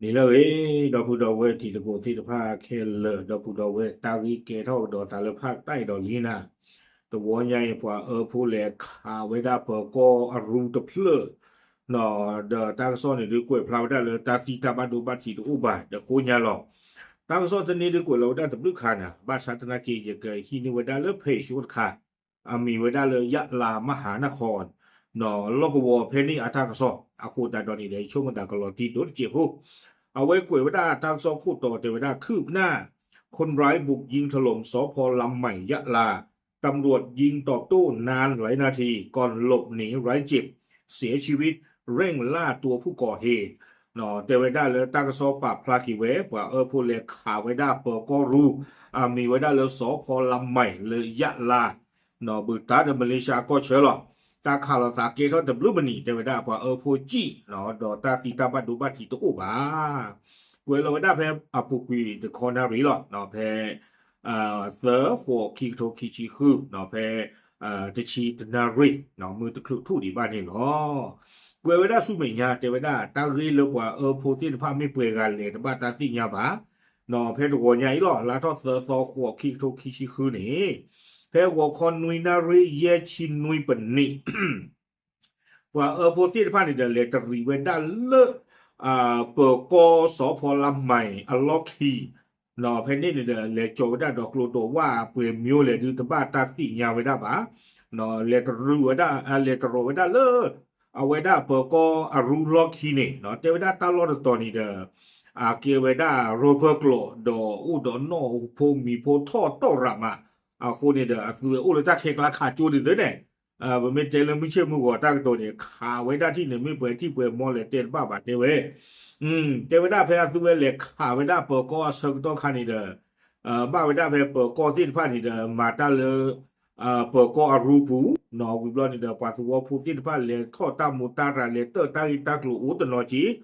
န့ၣ်လၢအဂ့ၤ, ဒီပုၢ်ဒီဝဲၢ်တံၤသကိးသ့ၣ်တဖၣ်ခဲလၢာ်, ဒီပုၢ်ဒီဝဲၢ် တၢ်ဂ့ၢ်ကဲထီၣ်ကဒီးသးလၢဖးတၢ်အဲၣ်ဒိးလံနၤ, တဝီညါအံၤ ပှၤအၢဖိလဲၤခးဝဲဒၣ်ပၢၤကီၢ်အရူတဖျၢၣ်, ဒီးတၢ်ကစီၣ်န့ၣ်ဒုးကွဲးဖျါဝဲဒၣ်လၢတၢ်သံတၢ်ဘၣ်ဒိဘၣ်ထံးတအိၣ်ဘၣ်ဒီးကိညါလီၤ. တၢ်ကစီၣ်တန့ၢ်ဒုးကွဲးလီၤဝဲဒၣ်တဘျုးခါနၤ, ဘၣ်ဆၣ်သနာ်က့ ယကဟံးန့ၢ်ဝဲဒၣ်လၢ page တခါ အမံၤဝဲဒၣ်လၢ ယလါမဟါနခီ လီၢ်ကဝီၤဖဲန့ၣ်အတၢ်ကစီၣ်, အဃိသတးဒီးန့ၣ်ဒီး ယဆိကမိၣ်သးကလီၤတံၢ်ဒိၣ်တစဲးဖိ, အဝဲကွဲးဝဲဒၣ်တၢ်ကစီၣ်ခိၣ်တီတဲဝဲဒၣ် คืบหน้า คนร้ายบุกยิงถล่ม สภ.ลำใหม่ ยะลา ตำรวจยิงตอบโต้นานหลายนาที ก่อนหลบหนีไร้เจ็บ เสียชีวิต เร่งล่าตัวผู้ก่อเหตุ တဲဝဲဒၣ်လၢတၢ်ကစီၣ်ပာ်ဖျါက့ၤဝဲ ပှၤအၢဖိလဲၤခးဝဲဒၣ်ပၢၤကီၢ်ရူ အမံၤဝဲဒၣ်လၢ สภ.ลำใหม่ လၢယလါ ဘုးတၢ်ဒီး Malaysia ကီၢ်ဆၢလီၤ. တၢ်ခးလိာ်သးကဲထီၣ်တဘျုးမံးနံး တဲဝဲဒၣ်ပှၤအၢဖိစံၣ် ဒီးတၢ်သံတၢ်ဘၣ်ဒိဘၣ်ထံးတအိၣ်ဘၣ်. ကွဲးလီၤဝဲဒၣ်ဖဲအပူၤကွံာ်တခီနၣ်ရံၣ်လီၤ. ဖဲ သၢ ဃိး ခံကထိခံဆံဃု ဖဲ တဆံတနၣ်ရံၣ် မုၢ်တချုးထူၣ်ဒံးဘၣ်န့ၣ်လီၤ. ကွဲးဝဲဒၣ်ဆူမဲာ်ညါ တဲဝဲဒၣ်တၢ်ဂ့ၢ်လၢပှၤအၢဖိသ့ၣ်တဖၣ်မ့ၢ်ပှဲၤဂၤလဲၣ်တဘၣ်တၢ်သ့ၣ်ညါဘၣ်. ဖဲတဂီၤညါအံၤလီၤ လါထီၣ်သၢသီ ဃိးခံကထိခံဆံဃုန့ၣ် ဖဲဂီၤခီနွံနၣ်ရံၣ် ယဲၢ်ဆံနွံပနံး ပှၤအၢဖိသ့ၣ်တဖၣ်န့ၣ်ဒီး လဲၤတရံးဝဲဒၣ်လၢ ပၢၤကီၢ် สภ.ลำใหม่ အလီၢ်ခံ ဖဲန့ၣ်န့ၣ်ဒီး လဲၤကၠီၤဝဲဒၣ်ဒီးကျိဒိးဝၣ်ပှဲၤမံၤလဲၣ်ဒုးတဘၣ်တၢ်သ့ၣ်ညါဝဲဒၣ်ဘၣ်. လဲၤတရံးဝဲဒၣ် လဲၤတရီးဝဲဒၣ်လၢ အဝဲဒၣ်ပၢၤကီၢ်အရူလီၢ်ခံန့ၣ် တဲဝဲဒၣ်တၢ်လီၢ်တတီၤန့ၣ်ဒီး အကဲဝဲဒၣ်ရီပၢၤကျိာ် ဒီးအိၣ်ဒီးနီၣ်ဖိမံၤဖိထီၣ်တီၢ်ရးမး, အဃိန့ၣ်ဒီး အသုဝဲအိၣ်လၢတၢ်ခဲကျါခးကၠိဒ်သိးန့ၣ် ပမ့ၢ်တဲလၢမုၢ်ဆ့ၣ်မုၢ်ဂီၤတၢ်ကတိၤန့ၣ် ခးဝဲဒၣ်ထံၣ်န့ၣ် မ့ၢ်ပှဲၤထံၣ်ပှဲၤမီလဲၣ်တဲတဘၣ်ဘၣ်တဲဝဲ တဲဝဲဒၣ်ဖဲအသုဝဲလဲၤခးဝဲဒၣ်ပၢၤကီၢ်အဆၢကတီၢ်ခါန့ၣ်ဒီး ဘၣ်ဝဲဒၣ်ဖဲပၢၤကီၢ်သ့ၣ်တဖၣ်န့ၣ်ဒီး မၤတၢ်လၢ ပၢၤကီၢ်အရူပူၤ ဝံၤဘျီန့ၣ်ဒီး ပှၤသဝီဖိသ့ၣ်တဖၣ်လဲၤထီၣ်တၢ်မူးတၢ်ရၤ လဲၤတၢၢ်တၢ်ဂ့ၢ်တၢ်ကျိၤအိၣ်တနီၤက့ၤ,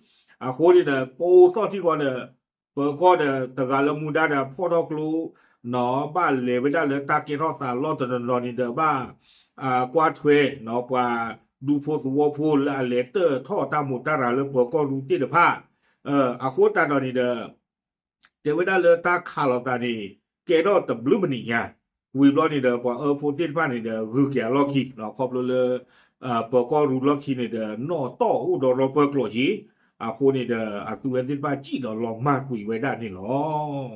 အဃိန့ၣ်ဒီး ပအိၣ်သီၣ်ထံကီၢ်ဒီး ပၢၤကီၢ်ဒီးတဂၤလၢမူဒါဒီးဖီၣ်ထီၣ်ကျိ ဘၣ်လဲၤဝဲဒၣ်လၢတၢ်ကဲထီၣ်သးလီၢ်တနီၤနီၤန့ၣ်ဒီး ဘၣ်ကွၢ်ထွဲ ပှၤဒူဖိသဝီဖိလၢအလဲၤတၢၢ်ထီၣ်တၢ်မူးတၢ်ရၤလၢပၢၤကီၢ်ရူသ့ၣ်တဖၣ်, အဃိသတးဒီးန့ၣ်ဒီး တဲဝဲဒၣ်လၢတၢ်ခးလိာ်သးန့ၣ် ကဲထီၣ်တဘျုးမံးနံးညါ, ဝံၤဘျီန့ၣ်ဒီး ပှၤအၢဖိသ့ၣ်တဖၣ်န့ၣ်ဒီး ဂုၤက့ၤအလီၢ်ခံ ခီဖျိလၢ ပၢၤကီၢ်ရူလီၢ်ခံန့ၣ်ဒီး နီၣ်တီၢ်အိၣ်ဒီးရီပၢၤကျိာ်က့ၤ, အဃိန့ၣ်ဒီး အသုဝဲသ့ၣ်တဖၣ်စံၣ်ဒီးလီၤမၢ်ကွံာ်ဝဲဒၣ်န့ၣ်လီၤ.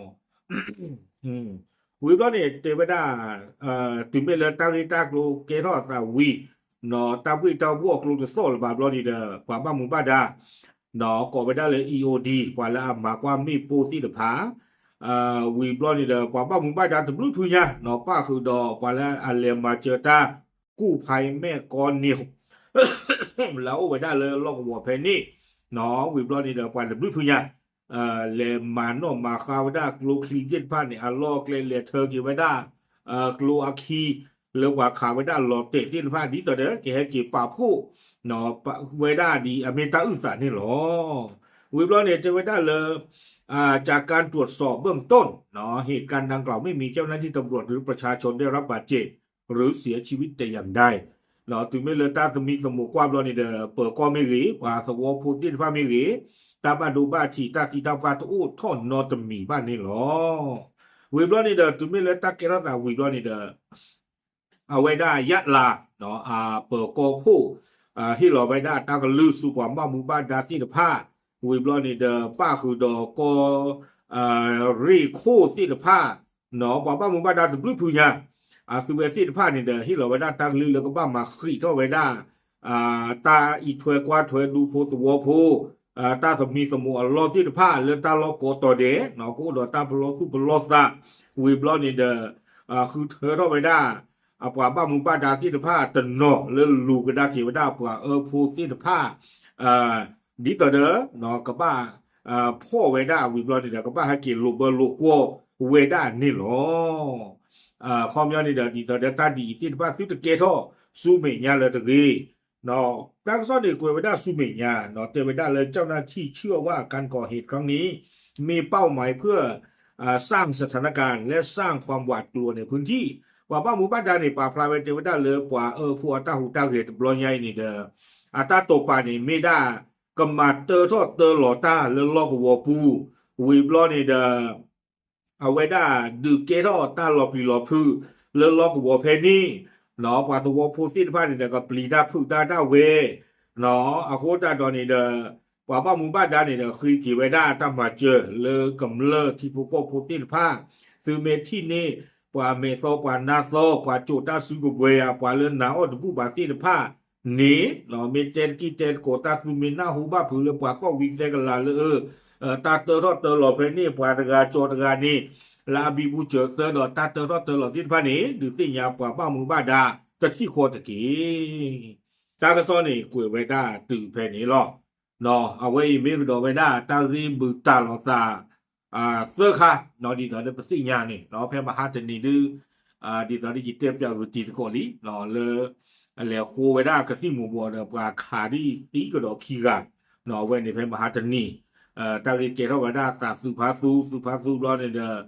ဝံၤဘျီန့ၣ် တဲဝဲဒၣ် တုၤမ့ၢ်လၢတၢ်ဂ့ၢ်တၢ်ကျိၤကဲထီၣ်အသးဝံၤ တၢ်ဘှ့ၣ်တၢ်ဘှီၣ်ကျိတသီၣ်လၢၤဘၣ်ဘျီန့ၣ်ဒီး ပှၤဘၣ်မူဘၣ်ဒါ ကိးဝဲဒၣ်လၢ EOD ပှၤလၢအမၤကွၢ်မ့ၣ်ပိၢ်သ့ၣ်တဖၣ်, ဝံၤဘျီန့ၣ်ဒီး ပှၤဘၣ်မူဘၣ်ဒါတဘျုးဖုညါ ပၣ်ဃုာ်ဒီးပှၤလၢအလဲၤမၤစၢၤတၢ် ကူၣ်ဖဲမဲၢ်ကီၢ်န့ၣ် လၢအအိၣ်ဝဲဒၣ်လၢလီၢ်ကဝီၤဖဲန့ၣ်, ဝံၤဘျီန့ၣ်ဒီး ပှၤတဘျုးဖုညါ လဲၤမၤနီၣ်မၤဃါဝဲဒၣ်ကျိချံသ့ၣ်တဖၣ်န့ၣ် အလီၢ်အကျဲလဲၤထၢက့ၤဝဲဒၣ် ကျိအခံ လၢပှၤခးဝဲဒၣ်လီၤတဲာ်သ့ၣ်တဖၣ် ဒ်သိးဒီး ကဟဲက့ၤပာ်ဖှိၣ် ဝဲဒၣ်ဒ်အမ့ၢ်တၢ်အုၣ်သးန့ၣ်လီၤ. ဝံၤဘျီန့ၣ် တဲဝဲဒၣ်လၢ จากการตรวจสอบเบื้องต้น เหตุการณ์ดังกล่าวไม่มีเจ้าหน้าที่ตำรวจหรือประชาชนได้รับบาดเจ็บหรือเสียชีวิตแต่อย่างใด တုၤမ့ၢ်လၢတၢ်သမံသမိးကွၢ်ဘျီန့ၣ်ဒီး ပၢၤကီၢ်မ့ၢ်ဂ့ၤ ပှၤသဝီဖိသ့ၣ်တဖၣ်မ့ၢ်ဂ့ၤ တၢ်ဘၣ်ဒိဘၣ်ထံးတၢ်သံတၢ်ပှၢ်တအိၣ်ထီၣ်နီတမံၤဘၣ်န့ၣ်လီၤ. ဝံၤဘျီန့ၣ်ဒီး တုၤမ့ၢ်လၢတၢ်ကဲထီၣ်သးဝံၤဘျီန့ၣ်ဒီး အဝဲဒၣ်ယလါ ပၢၤကီၢ်ခိၣ် ဟ့ၣ်လီၤဝဲဒၣ်တၢ်ကလုၢ်ဆူပှၤဘၣ်မူဘၣ်ဒါသ့ၣ်တဖၣ်, ဝံၤဘျီန့ၣ်ဒီး ပၣ်ဃုာ်ဒီးကီၢ် ရ့ၣ်ခိၣ်သ့ၣ်တဖၣ် ပှၤဘၣ်မူဘၣ်ဒါတဘျုးဖုညါ အသုဝဲသ့ၣ်တဖၣ်န့ၣ်ဒီး ဟ့ၣ်လီၤဝဲဒၣ်တၢ်ကလုၢ်လၢကဘၣ်မၤဃံးထီၣ်ဝဲဒၣ် တၢ်အံးထွဲကွၢ်ထွဲဒူဖိသဝီဖိ တၢ်သမံသမိးအလီၢ်သ့ၣ်တဖၣ်လၢတၢ်လီၢ်ကိးတီၤဒဲး ကအိၣ်ဒီးတၢ်ပလီၢ်သူၣ်ပလီၢ်သး, ဝံၤဘျီန့ၣ်ဒီး ဃုထၢထီၣ်ဝဲဒၣ် အပှၤဘၣ်မူဘၣ်ဒါသ့ၣ်တဖၣ်တနီၤလၢလူၤကဒါက့ၤဝဲဒၣ်ပှၤအၢဖိသ့ၣ်တဖၣ် ဒ်သိးဒီး ကဘၣ် ဖီၣ်ဝဲဒၣ်ဝံၤဘျီန့ၣ်ဒီး ကဘၣ်ဟဲက့ၤလိာ်ဘၢလိာ်ကွီၢ်ဝဲဒၣ်န့ၣ်လီၤ. ခီပညီန့ၣ်ဒီး ဒ်သိးဒီးတၢ်ဒ်အံၤသ့ၣ်တဖၣ်သုတကဲထီၣ်ဆူမဲာ်ညါလၢၤတဂ့ၤ တၢ်ကစီၣ်န့ၣ်ကွဲးဝဲဒၣ်ဆူမဲာ်ညါ တဲဝဲဒၣ်လၢ เจ้าหน้าที่เชื่อว่าการก่อเหตุครั้งนี้มีเป้าหมายเพื่อ สร้างสถานการณ์และสร้างความหวาดกลัวในพื้นที่ ပှၤဘၣ်မူဘၣ်ဒါန့ၣ် ပာ်ဖျါဝဲတဲဝဲဒၣ်လၢပှၤအၢဖိအတၢ်ဟူးတၢ်ဂဲၤတဘျီညါအံၤန့ၣ်ဒီး အတၢ်တိာ်ပာ်န့ၣ်မ့ၢ်ဒၣ် ကမၤတၢထီၣ်တၢလီၤတၢ်လၢလီၢ်ကဝီၤပူၤ, ဝံၤဘျီန့ၣ်ဒီး အဝဲဒၣ်ဒုးကဲထီၣ်တၢ်လီၤပျံၤလီၤဖုးလၢလီၢ်ကဝီၤဖဲန့ၣ်, ပှၤသဝီဖိသ့ၣ်တဖၣ်န့ၣ်ဒီး ကပျံၤတၢ်ဖုးတၢ်ဒၣ်ဝဲ, အဃိသတးဒီးန့ၣ်ဒီး ပှၤဘၣ်မူဘၣ်ဒါန့ၣ်ဒီး ဃ့က့ၤဝဲဒၣ်တၢ်မၤစၢၤလၢကမျၢၢ်ထံဖိကီၢ်ဖိသ့ၣ်တဖၣ်, သုမ့ၢ်ထံၣ်န့ၢ် ပှၤမဲာ်သီပှၤနါသီ ပှၤကိးတၢ်စုကဝဲၤဧါ ပှၤလၢနာ်အီၣ်တဘူၣ်ဘၣ်သ့ၣ်တဖၣ်န့ၣ် မ့ၢ်တဲတကံၢ်တဲသကိးတၢ်သူမ့ၢ်နၢ်ဟူဘၣ်ဖုးလၢပှၤကီၢ်ဝံသဲကလၤလၢ တၢ်တၢထီၣ်တၢလီၤဖဲန့ၣ် ပှၤတဂၤကၠီတဂၤန့ၣ် လၢအဘံဘူစၢၤသၢဒီးတၢ်တၢထီၣ်တၢလီၤသ့ၣ်တဖၣ်န့ၣ် ဒုးသ့ၣ်ညါပှၤဘၣ်မူဘၣ်ဒါတထံၣ်ဃီတက့ၢ်. တၢ်ကစီၣ်န့ၣ် ကွဲးဝဲဒၣ်တုၤဖဲန့ၣ်လီၤ. အဝဲအံၤမ့ၢ်ကဒီးဝဲဒၣ်တၢ်ဂ့ၢ်ဘူးတၢ်လီၤသး သၢခါ ဒ်သိးလၢပသ့ၣ်ညါန့ၣ် ဖဲမဟါတနံၤဒု ဒ်သိးလၢယတဲပၠးဂုာ်တံၤသကိးလံ လၢ အလဲၤဃိဝဲဒၣ်ကသံၣ်မူၤဘှီးဒီးပှၤခးဒ်သံကဒီးခံဂၤ, အဝဲန့ၣ်ဖဲမဟါတနံၤ တၢ်ဂ့ၢ်ကဲထီၣ်ဝဲဒၣ်သးသုးဖါသူ သုးဖါသူဘျီန့ၣ်ဒီး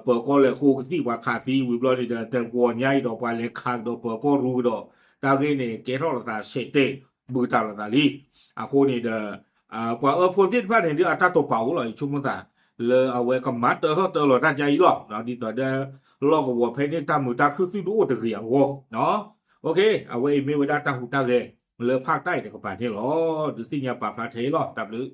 ပၢၤကီၢ်လဲၤဃိကသံၣ်ပှၤခးသံဝံၤဘျီန့ၣ်ဒီး တဂီၤညါအံၤဒီးပှၤလဲၤခးကဒီးပၢၤကီၢ်ရူကဒီး တၢ်ဂ့ၢ်န့ၣ် ကဲထီၣ်လိာ်သးဆဲးတဲာ် ဘူးတၢ်လိာ်သးလံ. အဃိန့ၣ်ဒီး ပှၤအၢဖိသ့ၣ်တဖၣ်န့ၣ်ဒု အတၢ်တိာ်ပာ်အိၣ်လီၤ ယဆိကမိၣ်သး လၢအဝဲကမၤတၢထီၣ်တၢလီၤတၢ်ဒ်အံၤလီၤ. ဒ်သိးဒီး လီၢ်ကဝီၤဖဲန့ၣ် တၢ်မုာ်တၢ်ခုၣ်သုတအိၣ်တဂ့ၤအဂီၢ် အဝဲအံၤမ့ၢ်ဝဲဒၣ်တၢ်ဟူးတၢ်ဂဲၤလၢဖးတၢ်အံၤတကပၤန့ၣ်လီၤ. ဒုးသ့ၣ်ညါပာ်ဖျါထဲအံၤလီၤ. တၢ်ဘျုး